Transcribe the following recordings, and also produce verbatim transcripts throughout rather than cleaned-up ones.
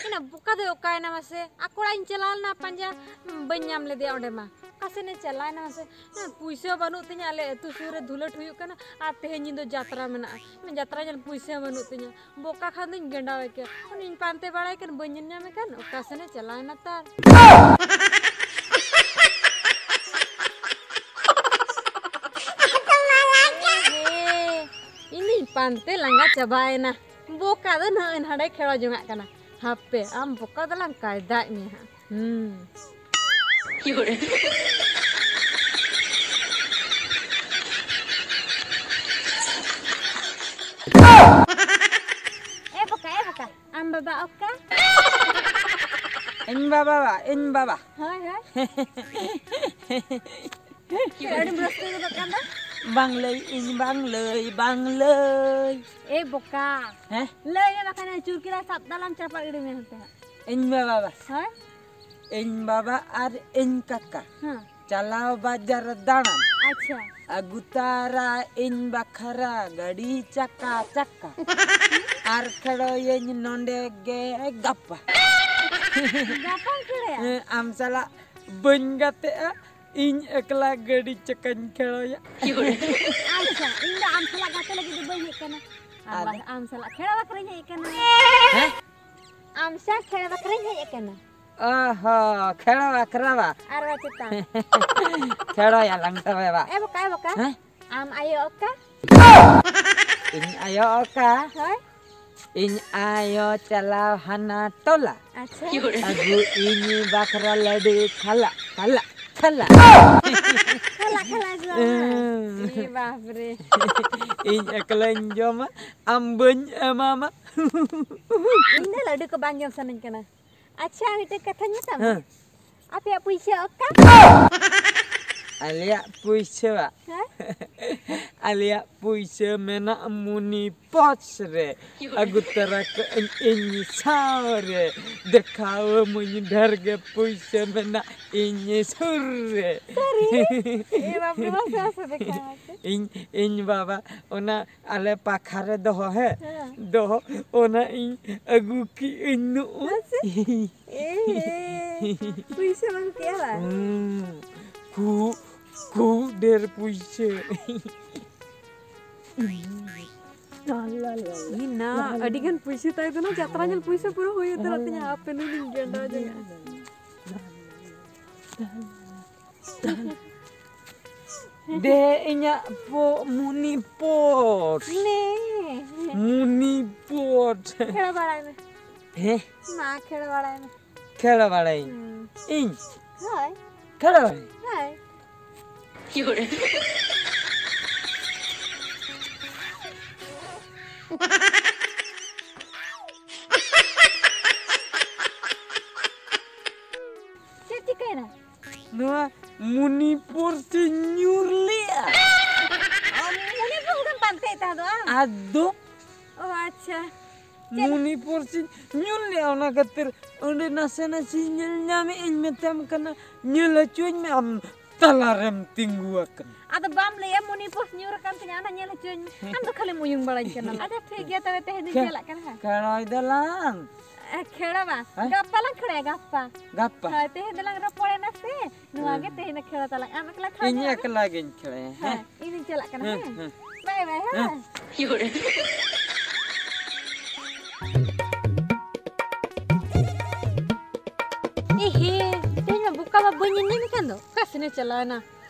ᱮᱱᱟ ᱵᱚᱠᱟ ᱫᱚᱭ ᱚᱠᱟᱭᱮᱱᱟ ᱢᱟᱥᱮ? ᱟᱠᱚ ᱚᱲᱟᱜ ᱤᱧ ᱪᱟᱞᱟᱣ ᱞᱮᱱᱟ ᱯᱟᱸᱡᱟ, ᱵᱟᱹᱧ ᱧᱟᱢ ᱞᱮᱫᱮᱭᱟ ᱚᱸᱰᱮ ᱢᱟ᱾ ᱚᱠᱟ ᱥᱮᱱᱮ ᱪᱟᱞᱟᱣᱮᱱᱟ ᱢᱟᱥᱮ? ᱦᱮᱸ, ᱯᱩᱭᱥᱟᱹ ᱵᱟᱹᱱᱩᱜ ᱛᱤᱧᱟ, ᱟᱞᱮ ᱟᱹᱛᱩ ᱥᱩᱨ ᱨᱮ ᱫᱷᱩᱞᱟᱹᱴ ᱦᱩᱭᱩᱜ ᱠᱟᱱᱟ ᱟᱨ ᱛᱮᱦᱮᱧ ᱧᱤᱫᱟᱹ ᱡᱟᱛᱨᱟ ᱢᱮᱱᱟᱜᱼᱟ᱾ ᱡᱟᱛᱨᱟ ᱧᱮᱞ ᱯᱩᱭᱥᱟᱹ ᱵᱟᱹᱱᱩᱜ ᱛᱤᱧᱟ᱾ ᱵᱚᱠᱟ ᱠᱷᱟᱱ ᱫᱚᱧ ᱜᱮᱸᱰᱟᱣᱮ ᱠᱮᱭᱟ᱾ ᱩᱱᱤᱧ ᱯᱟᱱᱛᱮ ᱵᱟᱲᱟᱭ ᱠᱟᱱ, ᱵᱟᱹᱧ ᱧᱮᱞ ᱧᱟᱢᱮ ᱠᱟᱱ, ᱚᱠᱟ ᱥᱮᱱᱮ ᱪᱟᱞᱟᱣᱮᱱᱟ ᱛᱟᱨ? ᱦᱮᱸ, ᱤᱧ ᱫᱩᱧ ᱯᱟᱱᱛᱮ ᱞᱟᱸᱜᱟ ᱪᱟᱵᱟᱭᱮᱱᱟ᱾ ᱵᱚᱠᱟ ᱫᱚ ᱱᱟᱦᱟᱜ ᱦᱟᱸᱰᱮ ᱠᱷᱮᱲᱟ ᱡᱚᱝᱟᱜ ᱠᱟᱱᱟ᱾ ᱦᱟᱯᱮ, ᱟᱢ ᱵᱚᱠᱟ ᱫᱚᱞᱟᱝ ᱠᱟᱭᱫᱟᱭᱮᱫ ᱢᱮᱭᱟ ᱦᱟᱸᱜ᱾ ᱦᱩᱸ᱾ ᱮ ᱵᱚᱠᱟ, ᱮ ᱵᱚᱠᱟ, ᱟᱢ ᱵᱟᱵᱟ ᱚᱠᱟ? ᱤᱧ ᱵᱟᱵᱟ ᱵᱟ, ᱤᱧ ᱵᱟᱵᱟ᱾ ᱦᱳᱭ, ᱦᱳᱭ᱾ ᱪᱮᱫ ᱟᱹᱰᱤᱢ ᱨᱟᱹᱥᱠᱟᱹ ᱜᱚᱫᱚᱜ ᱠᱟᱱ ᱫᱚ? ᱵᱟᱝ ᱞᱟᱹᱭ, ᱤᱧ ᱵᱟᱝ ᱞᱟᱹᱭ, ᱵᱟᱝ ᱞᱟᱹᱭ᱾ ᱮ ᱵᱚᱠᱟ᱾ ᱦᱮᱸ? ᱞᱟᱹᱭ ᱢᱮ ᱵᱟᱠᱷᱟᱱ ᱪᱩᱨᱠᱤᱞᱟ ᱥᱟᱵ ᱫᱟᱞᱟᱢ ᱪᱟᱯᱟᱫ ᱜᱤᱰᱤ ᱢᱮ ᱦᱟᱱᱛᱮ ᱦᱟᱸᱜ᱾ ᱤᱧ ᱵᱟᱵᱟ ᱵᱟ᱾ ᱦᱳᱭ? ᱤᱧ ᱵᱟᱵᱟ ᱟᱨ ᱤᱧ ᱠᱟᱠᱟ ᱦᱮᱸ᱾ ᱪᱟᱞᱟᱣ ᱵᱟᱡᱟᱨ ᱫᱟᱬᱟᱱ᱾ ᱟᱪᱪᱷᱟ᱾ ᱟᱹᱜᱩ ᱛᱟᱨᱟ ᱤᱧ ᱵᱟᱠᱷᱨᱟ ᱜᱟᱹᱰᱤ ᱪᱟᱠᱟ ᱪᱟᱠᱟ᱾ ᱟᱨ ᱠᱷᱮᱲᱚᱭᱟᱹᱧ ᱱᱚᱸᱰᱮ ᱜᱮ ᱜᱟᱯᱟ᱾ ᱜᱟᱯᱟᱢ ᱠᱷᱮᱲᱚᱭᱟ? ᱦᱮᱸ, ᱟᱢ ᱥᱟᱞᱟᱜ ᱵᱟᱹᱧ ᱜᱟᱛᱮᱜᱼᱟ, ᱤᱧ ᱮᱠᱞᱟ ᱜᱟᱹᱰᱤ ᱪᱟᱠᱟᱧ ᱠᱷᱮᱲᱚᱭᱟ᱾ ᱟᱪᱪᱷᱟ, ᱤᱧ ᱫᱚ ᱟᱢ ᱥᱟᱞᱟᱜ ᱜᱟᱛᱮ ᱞᱟᱹᱜᱤᱫ ᱫᱚ ᱵᱟᱹᱧ ᱦᱮᱡ ᱟᱠᱟᱱᱟ᱾ ᱟᱢ ᱟᱫᱚ? ᱵᱟ-, ᱟᱢ ᱥᱟᱞᱟᱜ ᱠᱷᱮᱲᱟ ᱵᱟᱠᱷᱨᱟᱧ ᱦᱮᱡ ᱟᱠᱟᱱᱟ᱾ ᱦᱮᱸ? ᱟᱢ ᱥᱟᱶ ᱠᱷᱮᱲᱟ ᱵᱟᱠᱷᱨᱟᱧ ᱦᱮᱡ ᱟᱠᱟᱱᱟ᱾ ᱚ ᱦᱚ, ᱠᱷᱮᱲᱟ ᱵᱟᱠᱷᱨᱟ ᱵᱟ? ᱟᱨ ᱵᱟ ᱪᱮᱛᱟᱱ᱾ ᱠᱷᱮᱲᱚᱭᱟᱞᱟᱝ ᱛᱚᱵᱮ ᱵᱟ᱾ ᱮ ᱵᱚᱠᱟ, ᱮ ᱵᱚᱠᱟ᱾ ᱦᱮᱸ? ᱟᱢ ᱟᱭᱳ ᱚᱠᱟ? ᱤᱧ ᱟᱭᱳ ᱚᱠᱟ? ᱦᱳᱭ᱾ ᱤᱧ ᱟᱭᱳ ᱪᱟᱞᱟᱣ ᱦᱟᱱᱟ ᱴᱚᱞᱟ᱾ ᱟᱪᱪᱷᱟ᱾ ᱟᱹᱜᱩ ᱤᱧ ᱵᱟᱠᱷᱨᱟ ᱞᱟᱹᱰᱩ ᱠᱷᱟᱞᱟ, ᱠᱷᱟᱞᱟ, ᱠᱷᱟᱞᱟ᱾ ᱠᱷᱟᱞᱟ, ᱠᱷᱟᱞᱟ ᱡᱚᱢᱟ᱾ ᱦᱩᱸ᱾ ᱮ ᱵᱟᱯ ᱨᱮ᱾ ᱤᱧ ᱮᱠᱞᱟᱧ ᱡᱚᱢᱟ, ᱟᱢ ᱵᱟᱹᱧ ᱮᱢᱟᱢᱟ᱾ ᱤᱧ ᱫᱚ ᱞᱟᱹᱰᱩ ᱠᱚ ᱵᱟᱝ ᱡᱚᱢ ᱥᱟᱱᱟᱧ ᱠᱟᱱᱟ᱾ ᱟᱪᱪᱷᱟ, ᱢᱤᱫᱴᱮᱡ ᱠᱟᱛᱷᱟᱧ ᱢᱮᱛᱟᱢᱟ? ᱦᱮᱸ᱾ ᱟᱯᱮᱭᱟᱜ ᱯᱩᱭᱥᱟᱹ ᱚᱠᱟ? ᱟᱞᱮᱭᱟᱜ ᱯᱩᱭᱥᱟᱹ ᱵᱟ? ᱦᱮᱸ? ᱟᱞᱮᱭᱟᱜ ᱯᱩᱭᱥᱟᱹ ᱢᱮᱱᱟᱜ ᱢᱩᱱᱤ ᱯᱚᱨᱥ ᱨᱮ, ᱟᱹᱜᱩ ᱛᱟᱨᱟ ᱠᱟᱜ ᱟᱹᱧ ᱤᱧ ᱥᱟᱶ ᱨᱮ, ᱫᱮᱠᱷᱟᱣ ᱟᱹᱢᱟᱹᱧ ᱰᱷᱮᱨ ᱜᱮ ᱯᱩᱭᱥᱟᱹ ᱢᱮᱱᱟᱜ ᱤᱧ ᱥᱩᱨ ᱨᱮ᱾ ᱥᱟᱹᱨᱤ? ᱮ ᱵᱟᱯ ᱨᱮ, ᱢᱟᱥᱮ, ᱢᱟᱥᱮ ᱫᱮᱠᱷᱟᱣ ᱢᱟᱥᱮ᱾ ᱤᱧ, ᱤᱧ ᱵᱟᱵᱟ ᱚᱱᱟ ᱟᱞᱮ ᱯᱟᱠᱷᱟ ᱨᱮ ᱫᱚᱦᱚ, ᱦᱮᱸ, ᱦᱮᱸ᱾ ᱫᱚᱦᱚ, ᱚᱱᱟ ᱤᱧ ᱟᱹᱜᱩ ᱠᱮᱜ ᱟᱹᱧ ᱱᱚᱜᱼᱚᱭ᱾ ᱢᱟᱥᱮ᱾ ᱮ, ᱯᱩᱭᱥᱟᱹ ᱵᱟᱝ ᱠᱮᱜᱼᱟ ᱵᱟᱝ? ᱦᱩᱸ, ᱠᱷᱩᱵ, ᱠᱷᱩᱵ ᱰᱷᱮᱨ ᱯᱩᱭᱥᱟᱹ᱾ ᱤᱧ ᱱᱟ, ᱟᱹᱰᱤ ᱜᱟᱱ ᱯᱩᱭᱥᱟᱹ ᱛᱟᱭ ᱫᱚ ᱱᱟ, ᱡᱟᱛᱨᱟ ᱧᱮᱞ ᱯᱩᱭᱥᱟᱹ ᱯᱩᱨᱟᱹ ᱦᱩᱭ ᱩᱛᱟᱹᱨᱚᱜ ᱛᱤᱧᱟ, ᱦᱟᱯᱮ ᱱᱩᱭ ᱫᱚᱧ ᱜᱮᱸᱰᱟ ᱡᱚᱝᱟ᱾ ᱫᱮ ᱤᱧᱟᱜ ᱯᱚ-, ᱢᱩᱱᱤ ᱯᱚᱴ᱾ ᱱᱮ᱾ ᱢᱩᱱᱤ ᱯᱚᱴ᱾ ᱠᱷᱮᱲᱟ ᱵᱟᱲᱟᱭ ᱢᱮ᱾ ᱦᱮᱸ? ᱢᱟ ᱠᱷᱮᱲᱟ ᱵᱟᱲᱟᱭ ᱢᱮ᱾ ᱠᱷᱮᱲᱟ ᱵᱟᱲᱟᱭᱟᱹᱧ᱾ ᱦᱩᱸ᱾ ᱤᱧ? ᱦᱳᱭ᱾ ᱠᱷᱮᱲᱟ ᱵᱟᱲᱟᱭᱟᱹᱧ᱾ ᱦᱳᱭ᱾ ᱪᱮᱫ ᱪᱤᱠᱟᱹᱭᱮᱱᱟ? ᱱᱚᱣᱟ ᱢᱩᱱᱤᱯᱩᱨ ᱛᱮᱧ ᱧᱩᱨ ᱞᱮᱜᱼᱟ᱾ ᱚ, ᱢᱩᱱᱤᱯᱩᱨ ᱠᱷᱚᱱ ᱯᱟᱱᱛᱮᱭ ᱛᱟᱦᱮᱸᱫ ᱟᱢ? ᱟᱫᱚ? ᱚ, ᱟᱪᱪᱷᱟ᱾ ᱪᱮᱫ? ᱢᱩᱱᱤᱯᱩᱨ ᱛᱮᱧ ᱧᱩᱨ ᱞᱮᱜᱼᱟ, ᱚᱱᱟ ᱠᱷᱟᱹᱛᱤᱨ ᱚᱸᱰᱮ ᱱᱟᱥᱮ ᱱᱟᱥᱮᱧ ᱧᱮᱞ ᱧᱟᱢᱮᱜ ᱟᱹᱧ, ᱢᱮᱛᱟᱢ ᱠᱟᱱᱟ, ᱧᱮᱞ ᱦᱚᱪᱚᱧ ᱢᱮ, ᱟᱢ ᱛᱟᱞᱟᱨᱮᱢ ᱛᱤᱸᱜᱩ ᱟᱠᱟᱱᱟ᱾ ᱟᱫᱚ ᱵᱟᱢ ᱞᱟᱹᱭᱟ ᱢᱩᱱᱤᱯᱩᱨ ᱧᱩᱨ ᱟᱠᱟᱱ ᱛᱤᱧᱟ, ᱚᱱᱟ ᱧᱮᱞ ᱦᱚᱪᱚᱧ ᱢᱮ᱾ ᱟᱢ ᱫᱚ ᱠᱷᱟᱹᱞᱤᱢ ᱩᱭᱩᱝ ᱵᱟᱲᱟᱧ ᱠᱟᱱᱟ᱾ ᱟᱫᱚ ᱴᱷᱤᱠ ᱜᱮᱭᱟ, ᱛᱚᱵᱮ ᱛᱮᱦᱮᱧ ᱫᱚᱧ ᱠᱷᱮ-, ᱪᱟᱞᱟᱜ ᱠᱟᱱᱟ ᱦᱟᱸᱜ᱾ ᱠᱷᱮᱲᱚᱭ ᱫᱚᱞᱟᱝ᱾ ᱮ, ᱠᱷᱮᱲᱟ ᱵᱟ᱾ ᱦᱮᱸ? ᱜᱟᱯᱟ ᱞᱟᱝ ᱠᱷᱮᱲᱟᱭᱟ, ᱜᱟᱯᱟ᱾ ᱜᱟᱯᱟ? ᱦᱳᱭ, ᱛᱮᱦᱮᱧ ᱫᱚᱞᱟᱝ ᱨᱚᱯᱚᱲᱮᱱᱟ ᱥᱮ, ᱱᱚᱣᱟ ᱜᱮ ᱦᱮᱸ᱾ ᱛᱮᱦᱮᱧ ᱫᱚ ᱠᱷᱮᱲᱟ ᱛᱟᱞᱟᱝ᱾ ᱟᱢ ᱮᱠᱞᱟ ᱠᱷᱮᱲᱟ ᱤᱧ ᱧᱮᱞ ᱢᱮ᱾ ᱮᱠᱞᱟ ᱜᱤᱧ ᱠᱷᱮᱲᱟᱭᱟ, ᱦᱮᱸ᱾ ᱦᱮᱸ, ᱤᱧ ᱫᱚᱧ ᱪᱟᱞᱟᱜ ᱠᱟᱱᱟ, ᱦᱮᱸ, ᱦᱮᱸ? ᱦᱮᱸ᱾ ᱵᱟᱭ ᱵᱟᱭ, ᱦᱮᱸ? ᱦᱮᱸ᱾ ᱮ ᱦᱮ, ᱛᱮᱦᱮᱧ ᱢᱟ ᱵᱚᱠᱟ ᱢᱟ ᱵᱟᱹᱧ ᱧᱮᱞ ᱧᱟᱢᱮ ᱠᱟᱱ ᱫᱚ᱾ ᱚᱠᱟ ᱥᱮᱱᱮ ᱪᱟᱞᱟᱣᱮᱱᱟ?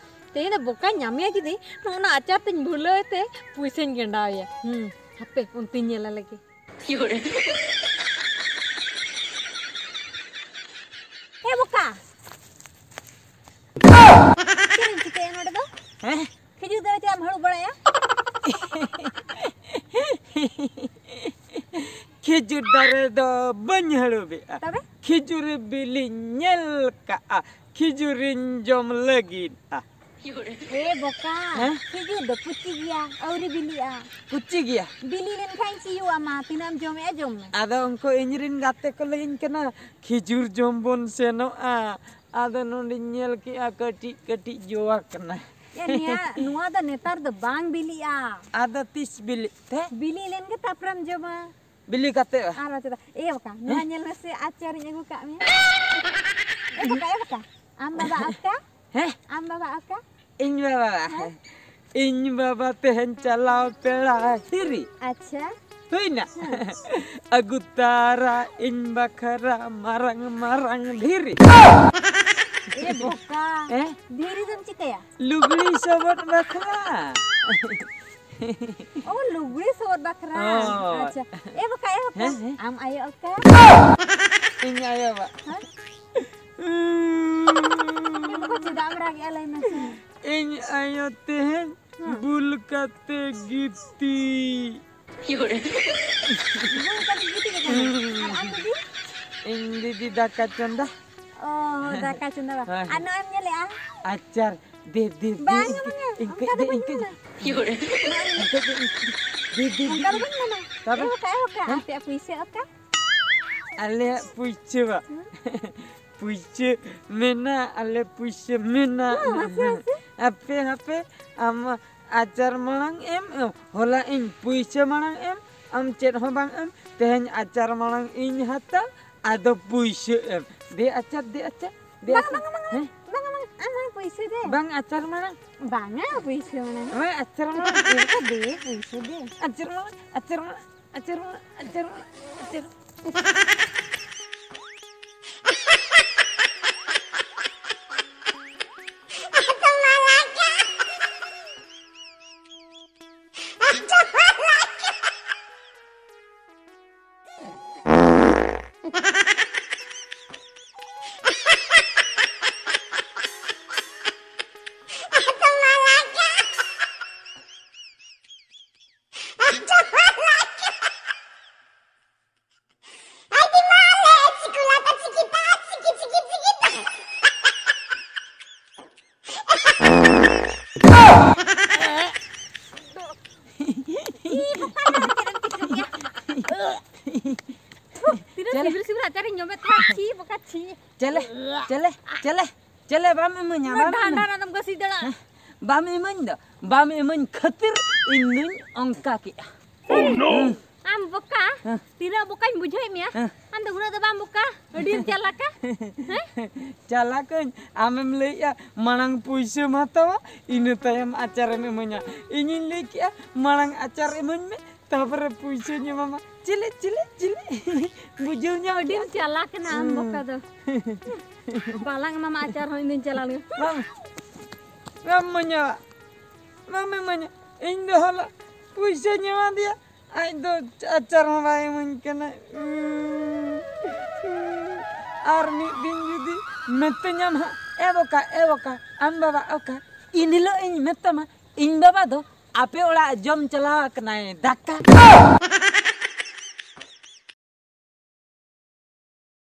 ᱛᱮᱦᱮᱧ ᱫᱚ ᱵᱚᱠᱟᱧ ᱧᱟᱢᱮᱭᱟ ᱡᱩᱫᱤ, ᱱᱚᱜᱼᱚ ᱱᱟ ᱟᱪᱟᱨ ᱛᱮᱧ ᱵᱷᱩᱞᱟᱹᱣ ᱛᱮ ᱯᱩᱭᱥᱟᱹᱧ ᱜᱮᱸᱰᱟᱣᱮᱭᱟ᱾ ᱦᱩᱸ, ᱦᱟᱯᱮ, ᱚᱱᱛᱮᱧ ᱧᱮᱞ ᱟᱞᱮ ᱜᱮ᱾ ᱮ ᱵᱚᱠᱟ! ᱪᱮᱫ ᱮᱢ ᱪᱤᱠᱟᱹᱭᱟ ᱱᱚᱰᱮ ᱫᱚ? ᱦᱮᱸ? ᱠᱷᱤᱡᱩᱨ ᱫᱟᱨᱮ ᱪᱮᱫᱟᱜ ᱮᱢ ᱦᱟᱹᱲᱩᱵ ᱵᱟᱲᱟᱭᱟ? ᱠᱷᱤᱡᱩᱨ ᱫᱟᱨᱮ ᱫᱚ ᱵᱟᱹᱧ ᱦᱟᱹᱲᱩᱵᱮᱜᱼᱟ᱾ ᱛᱚᱵᱮ? ᱠᱷᱤᱡᱩᱨ ᱵᱤᱞᱤᱧ ᱧᱮᱞ ᱠᱟᱜᱼᱟ, ᱠᱷᱤᱡᱩᱨᱤᱧ ᱡᱚᱢ ᱞᱟᱹᱜᱤᱫᱼᱟ᱾ ᱮ ᱵᱚᱠᱟ, ᱦᱮᱸ? ᱠᱷᱤᱡᱩᱨ ᱫᱚ ᱯᱩᱪᱤ ᱜᱮᱭᱟ, ᱟᱹᱣᱨᱤ ᱵᱤᱞᱤᱜᱼᱟ᱾ ᱯᱩᱪᱤ ᱜᱮᱭᱟ? ᱵᱤᱞᱤ ᱞᱮᱱᱠᱷᱟᱱ ᱪᱤᱭᱩ ᱟᱢᱟ, ᱛᱤᱱᱟᱹᱜ ᱮᱢ ᱡᱚᱢᱮᱜᱼᱟ ᱡᱚᱢ ᱢᱮ᱾ ᱟᱫᱚ ᱩᱱᱠᱩ ᱤᱧ ᱨᱤᱱ ᱜᱟᱛᱮ ᱠᱚ ᱞᱟᱹᱭᱟᱹᱧ ᱠᱟᱱᱟ, "ᱠᱷᱤᱡᱩᱨ ᱡᱚᱢ ᱵᱚᱱ ᱥᱮᱱᱚᱜᱼᱟ᱾" ᱟᱫᱚ ᱱᱚᱰᱮᱧ ᱧᱮᱞ ᱠᱮᱜᱼᱟ, ᱠᱟᱹᱴᱤᱡ ᱠᱟᱹᱴᱤᱡ ᱡᱚᱣᱟ ᱠᱟᱱᱟ᱾ ᱮ ᱱᱤᱭᱟ, ᱱᱚᱣᱟ ᱫᱚ ᱱᱮᱛᱟᱨ ᱫᱚ ᱵᱟᱝ ᱵᱤᱞᱤᱜᱼᱟ᱾ ᱟᱫᱚ ᱛᱤᱥ ᱵᱤᱞᱤᱜ ᱛᱮ? ᱵᱤᱞᱤ ᱞᱮᱱ ᱜᱮ ᱛᱟᱯᱚᱨᱮᱢ ᱡᱚᱢᱟ᱾ ᱵᱤᱞᱤ ᱠᱟᱛᱮ? ᱟᱨ ᱵᱟᱝ ᱪᱮᱫᱟᱜ? ᱮ ᱵᱟᱠᱟ, ᱱᱚᱣᱟ ᱦᱮᱸ? ᱧᱮᱞ ᱢᱮᱥᱮ, ᱟᱪᱟᱨᱤᱧ ᱟᱹᱜᱩ ᱠᱟᱜ ᱢᱮᱭᱟ᱾ ᱮ ᱵᱟᱠᱟ, ᱮ ᱵᱟᱠᱟ, ᱟᱢ ᱵᱟᱵᱟ ᱚᱠᱟ? ᱦᱮᱸ? ᱟᱢ ᱵᱟᱵᱟ ᱚᱠᱟ? ᱤᱧ ᱵᱟᱵᱟ? ᱦᱮᱸ? ᱤᱧ ᱵᱟᱵᱟ ᱛᱮᱦᱮᱧ ᱪᱟᱞᱟᱣ ᱯᱮᱲᱟ ᱦᱤᱨᱤ᱾ ᱟᱪᱪᱷᱟ᱾ ᱦᱩᱭᱱᱟ? ᱦᱮᱸ᱾ ᱟᱹᱜᱩ ᱛᱟᱨᱟ ᱤᱧ ᱵᱟᱠᱷᱨᱟ ᱢᱟᱨᱟᱝ ᱢᱟᱨᱟᱝ ᱫᱷᱤᱨᱤ᱾ ᱮ ᱵᱚᱠᱟ᱾ ᱦᱮᱸ? ᱫᱷᱤᱨᱤ ᱫᱚᱢ ᱪᱤᱠᱟᱹᱭᱟ? ᱞᱩᱜᱽᱲᱤ ᱥᱚᱵᱚᱫ ᱵᱟᱠᱷᱨᱟ᱾ ᱚ, ᱞᱩᱜᱽᱲᱤ ᱥᱚᱵᱚᱫ ᱵᱟᱠᱷᱨᱟ᱾ ᱦᱳᱭ᱾ ᱟᱪᱪᱷᱟ᱾ ᱮ ᱵᱟᱠᱟ, ᱮ ᱵᱟᱠᱟ᱾ ᱦᱮᱸ, ᱦᱮᱸ᱾ ᱟᱢ ᱟᱭᱳ ᱚᱠᱟ? ᱤᱧ ᱟᱭᱳ ᱵᱟ᱾ ᱦᱮᱸ? ᱮ ᱵᱟᱠᱟ, ᱪᱮᱫᱟᱜ ᱮᱢ ᱨᱟᱜᱮᱜᱼᱟ, ᱞᱟᱹᱭ ᱢᱮᱥᱮ? ᱤᱧ ᱟᱭᱳ ᱛᱮᱦᱮᱧ ᱦᱮᱸ᱾ ᱵᱩᱞ ᱠᱟᱛᱮ ᱜᱤᱛᱤᱡ᱾ ᱵᱩᱞ ᱠᱟᱛᱮ ᱜᱤᱛᱤᱡ ᱟᱠᱟᱱᱟ᱾ ᱟᱨ ᱟᱢ ᱫᱤᱫᱤ? ᱤᱧ ᱫᱤᱫᱤ ᱫᱟᱠᱟ ᱪᱚᱸᱫᱟ᱾ ᱚ, ᱫᱟᱠᱟ ᱪᱚᱸᱫᱟ ᱵᱟ᱾ ᱦᱮᱸ, ᱟᱨ ᱦᱮᱸ᱾ ᱱᱚᱜᱼᱚᱭ ᱮᱢ ᱧᱮᱞᱮᱜᱼᱟ? ᱟᱪᱟᱨ, ᱫᱮ, ᱫᱮ, ᱫᱮ, ᱵᱟᱝ, ᱤᱱᱠᱟᱹ, ᱵᱟᱝ, ᱤᱱᱠᱟᱹ, ᱚᱱᱠᱟ ᱫᱚ ᱤᱱᱠᱟᱹ, ᱵᱟᱹᱧ ᱤᱱᱠᱟᱹ, ᱢᱮᱱᱟ᱾ ᱤᱱᱠᱟᱹ, ᱤᱱᱠᱟᱹ, ᱫᱮ, ᱫᱮ, ᱚᱱᱠᱟ ᱫᱮ, ᱫᱚ ᱵᱟᱹᱧ ᱢᱮᱱᱟ᱾ ᱛᱚᱵᱮ? ᱮ ᱵᱟᱠᱟ, ᱮ ᱵᱟᱠᱟ, ᱦᱮᱸ? ᱟᱯᱮᱭᱟᱜ ᱯᱩᱭᱥᱟᱹ ᱚᱠᱟ? ᱟᱞᱮᱭᱟᱜ ᱯᱩᱭᱥᱟᱹ ᱵᱟ᱾ ᱦᱮᱸ? ᱯᱩᱭᱥᱟᱹ ᱢᱮᱱᱟᱜ, ᱟᱞᱮ ᱯᱩᱭᱥᱟᱹ ᱢᱮᱱᱟᱜ᱾ ᱦᱮᱸ, ᱦᱟᱥᱮ, ᱦᱟᱥᱮ᱾ ᱦᱟᱯᱮ, ᱦᱟᱯᱮ, ᱟᱢ ᱟᱪᱟᱨ ᱢᱟᱲᱟᱝ ᱮᱢ, ᱦᱚᱞᱟ ᱤᱧ ᱯᱩᱭᱥᱟᱹ ᱢᱟᱲᱟᱝ ᱮᱢ, ᱟᱢ ᱪᱮᱫ ᱦᱚᱸ ᱵᱟᱝ ᱮᱢ, ᱛᱮᱦᱮᱧ ᱟᱪᱟᱨ ᱢᱟᱲᱟᱝ ᱤᱧ ᱦᱟᱛᱟᱣ, ᱟᱫᱚ ᱯᱩᱭᱥᱟᱹ ᱮᱢ᱾ ᱫᱮ ᱟᱪᱟᱨ, ᱫᱮ ᱟᱪᱟᱨ, ᱫᱮ ᱵᱟᱝ, ᱟᱪᱟᱨ᱾ ᱵᱟᱝ, ᱵᱟᱝ, ᱦᱮᱸ? ᱵᱟᱝ, ᱵᱟᱝ, ᱟᱢ ᱦᱚᱸ ᱯᱩᱭᱥᱟᱹ ᱫᱮ᱾ ᱵᱟᱝ ᱟᱪᱟᱨ ᱢᱟᱲᱟᱝ᱾ ᱵᱟᱝᱟ, ᱯᱩᱭᱥᱟᱹ ᱢᱟᱲᱟᱝ᱾ ᱦᱳᱭ, ᱟᱪᱟᱨ ᱢᱟᱲᱟᱝ᱾ ᱫᱮ, ᱯᱩᱭᱥᱟᱹ ᱫᱮ᱾ ᱟᱪᱟᱨ ᱢᱟᱲᱟᱝ, ᱟᱪᱟᱨ ᱢᱟᱲᱟᱝ, ᱟᱪᱟᱨ ᱢᱟᱲᱟᱝ, ᱟᱪᱟᱨ ᱢᱟᱲᱟᱝ, ᱟᱪᱟᱨ ᱢᱟᱲᱟᱝ᱾ ᱪᱮᱞᱮ, ᱪᱮᱞᱮ, ᱪᱮᱞᱮ, ᱪᱮᱞᱮ ᱵᱟᱢ ᱤᱢᱟᱹᱧᱟ, ᱵᱟᱢ ᱤᱢᱟᱹᱧᱟ᱾ ᱰᱟᱸᱰᱟ ᱨᱮᱢ ᱜᱟᱹᱥᱤ ᱫᱟᱲᱮᱭᱟᱜᱼᱟ᱾ ᱦᱮᱸ, ᱵᱟᱢ ᱤᱢᱟᱹᱧ ᱫᱚ, ᱵᱟᱢ ᱤᱢᱟᱹᱧ ᱠᱷᱟᱹᱛᱤᱨ ᱤᱧ ᱫᱩᱧ ᱚᱱᱠᱟ ᱠᱮᱜᱼᱟ᱾ ᱦᱩᱸ᱾ ᱟᱢ ᱵᱚᱠᱟ, ᱦᱮᱸ᱾ ᱛᱤᱱᱟᱹᱜ ᱵᱚᱠᱟᱧ ᱵᱩᱡᱷᱟᱹᱣᱮᱫ ᱢᱮᱭᱟ, ᱦᱮᱸ᱾ ᱟᱢ ᱫᱚ ᱩᱱᱟᱹᱜ ᱫᱚ ᱵᱟᱢ ᱵᱚᱠᱟ, ᱟᱹᱰᱤᱢ ᱪᱟᱞᱟᱠᱟ᱾ ᱦᱮᱸ? ᱪᱟᱞᱟᱠᱟᱹᱧ, ᱟᱢᱮᱢ ᱞᱟᱹᱭᱮᱜᱼᱟ ᱢᱟᱲᱟᱝ ᱯᱩᱭᱥᱟᱹᱢ ᱦᱟᱛᱟᱣᱟ, ᱤᱱᱟᱹ ᱛᱟᱭᱚᱢ ᱟᱪᱟᱨᱮᱢ ᱤᱢᱟᱹᱧᱟ᱾ ᱤᱧᱤᱧ ᱞᱟᱹᱭ ᱠᱮᱜᱼᱟ ᱢᱟᱲᱟᱝ ᱟᱪᱟᱨ ᱤᱢᱟᱹᱧ ᱢᱮ, ᱛᱟᱯᱚᱨᱮ ᱯᱩᱭᱥᱟᱹᱧ ᱮᱢᱟᱢᱟ᱾ ᱪᱤᱞᱤ, ᱪᱤᱞᱤ, ᱪᱤᱞᱤ? ᱵᱩᱡᱷᱟᱹᱣ ᱧᱟᱢ ᱟᱹᱰᱤᱢ ᱠᱮᱜᱼᱟ? ᱪᱟᱞᱟᱠ ᱮᱱᱟ ᱟᱢ ᱦᱩᱸ᱾ ᱵᱚᱠᱟ ᱫᱚ᱾ ᱵᱟᱞᱟᱝ ᱮᱢᱟᱢᱟ ᱟᱪᱟᱨ ᱦᱚᱸ, ᱤᱧ ᱫᱩᱧ ᱪᱟᱞᱟᱣ ᱞᱮᱱᱟ᱾ ᱵᱟᱝ, ᱵᱟᱢ ᱤᱢᱟᱹᱧᱟ, ᱵᱟᱢ ᱤᱢᱟᱹᱧᱟ᱾ ᱤᱧ ᱫᱚ ᱦᱚᱞᱟ ᱯᱩᱭᱥᱟᱹᱧ ᱮᱢᱟ ᱫᱮᱭᱟ, ᱟᱡ ᱫᱚ ᱟᱪᱟᱨ ᱦᱚᱸ ᱵᱟᱭ ᱤᱢᱟᱹᱧ ᱠᱟᱱᱟ᱾ ᱟᱨ ᱢᱤᱫ ᱫᱤᱱ ᱡᱩᱫᱤ ᱢᱤᱛᱟᱹᱧᱟᱢ ᱦᱟᱸᱜ, "ᱮ ᱵᱚᱠᱟ, ᱮ ᱵᱚᱠᱟ, ᱟᱢ ᱵᱟᱵᱟ ᱚᱠᱟ?" ᱤᱱ ᱦᱤᱞᱳᱜ ᱤᱧ ᱢᱮᱛᱟᱢᱟ, "ᱤᱧ ᱵᱟᱵᱟ ᱫᱚ ᱟᱯᱮ ᱚᱲᱟᱜ ᱡᱚᱢ ᱪᱟᱞᱟᱣ ᱟᱠᱟᱱᱟᱭ ᱫᱟᱠᱟ᱾"